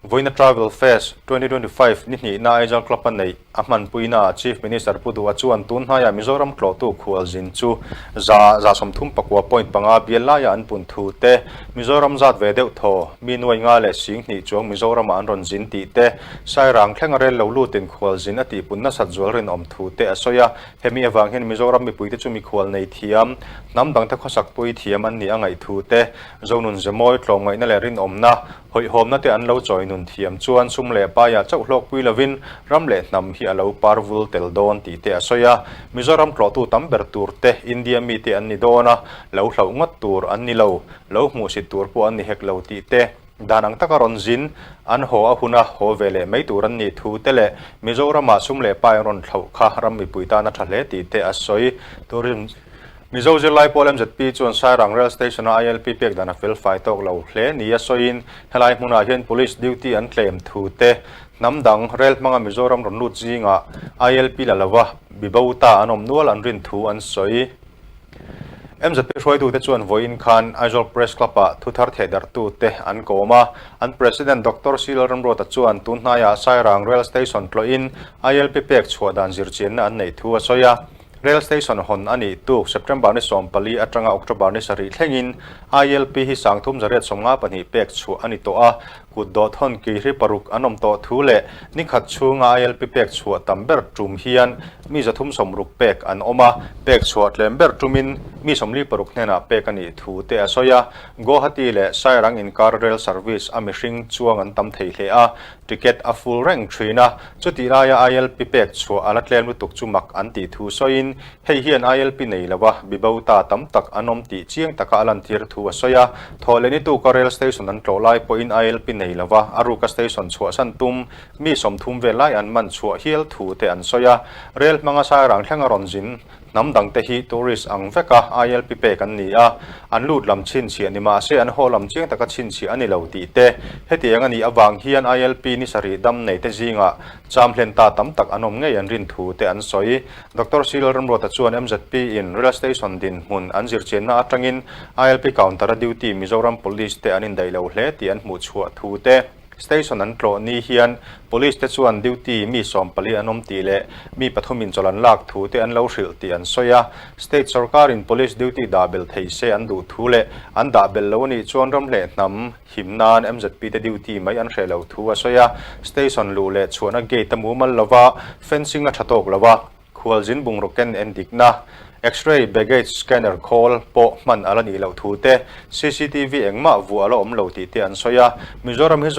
Vawiina Travel Fest 2025 ni hnihna Aizawl Club a neih a hmanpuinaah Chief Minister Pu Duha chuan tun hnaiah Mizoram tlawhtu khualzin chu 139 point panga bial laiah an pun thu te, Mizoram zat ve deuh thaw, mi nuai nga leh sing hnih chuang Mizoramah an rawn zin tih te, Sairang thlenga rel lo lutin khualzin a tihpun nasat zual rinawm thu te a sawi a. Hemi avang hian Mizoram mipuite chu mikhual nei thiam, hnam dangte khawsakpui thiam an nih a ngaih thu te, Zonun zemawi tlawmngaihna leh rinawmna, Hawihhawmna te an lo chawi nun thiam chuan sum leh paiah chauh hlawkpui lovin ram leh hnam hi a lo par vul tel dawn tih te a sawi a. Mizoram tlawhtu tam ber tur te India mite an ni dawn a, lo hlauh ngawt tur an ni lo, lo hmuhsit tur pawh an ni hek lo tih te, dan ang taka rawn zin an haw a huna haw ve leh mai tur an nih thu te leh Mizoramah sum leh pai an rawn thlauh kha ram mipui tan a tha hle tih te a sawi. Tourism. Mizo zirlai pawl MZP chuan Sairang Rail Station-a ILP pek dan a felfai tawk lo hle nia sawiin helai hmunah hian Police duty an tlem thu te, hnam dang rel hmanga Mizoram rawn lut zingah ILP la lova bibo ta an awm nual an rin thu an sawi. MZP hruaitute chuan vawiin khan Aizawl Press Club-ah thuthar thehdarhtute an kawm a, an President Doctor C Lalramruata chuan tun hnaiah Sairang Rail Station tlawhin ILP pek chhuah dan zirchianna an neih thu a sawi a. Rail Station hawn a nih tuk September ni 14 atanga October ni 7 thlengin ILP hi 3152 pek chhuah a ni tawh a, kut dawh thawn kihri paruk an awm tawh thu leh ni khat chhunga ILP pek chhuah tam ber tum hian mi 360 pek an awm a, pek chhuah tlem ber tumin mi 46 hnenah pek a nih thu te a sawi a. Guwahati leh Sairang inkar rail service a mihring chuang an tam thei hle a, Ticket a full reng thin a, chutih laia ILP pek chhuah a la tlem lutuk chu mak an tih thu sawiin, hei hian ILP nei lova bibo ta tam tak an awm tih chiang taka a lantir thu a sawi a. Thawhlehni tuka rail station an tlawh lai pawhin ILP nei lova a ruka station chhuahsan tum mi 30 vel lai an man chhuah hial thu te an sawi a. Rail hmanga Sairang thlenga rawn zin Hnam dangte hi tourist ang veka ILP pek an ni a, an lut lam chhinchhiah ni mahse an haw lam chiang taka chhinchhiah a ni lo tih te, hetiang a nih avang hian ILP ni sarih dam nei te zingah cham hlen ta tam tak an awm ngei an rin thu te an sawi. Doctor C Lalramruata chuan MZP in Rail Station dinhmun an zirchianna atangin ILP counter a duty Mizoram Police te an indaih lo hle tih an hmuh chhuah thu te, Station an tlawh ni hian Police te chuan duty mi 14 an awm tih leh mi pathumin chawlh an lak thu te an lo hrilh tih an sawi a. State sorkarin Police duty dah belh thei se an duh thu leh an dah belh lo a nih chuan ram leh hnam him nan MZP te duty mai an hreh lo thu a sawi a. Station luh leh chhuahna gate a mumal lova, fencing a tha tawk lo a. Khualzin bungraw ken en dikna, X-ray baggage scanner khawl pawh hman a la nih loh thu te, cctv engmah vuah a la awm lo tih te an sawi a. Mizoram hi chu.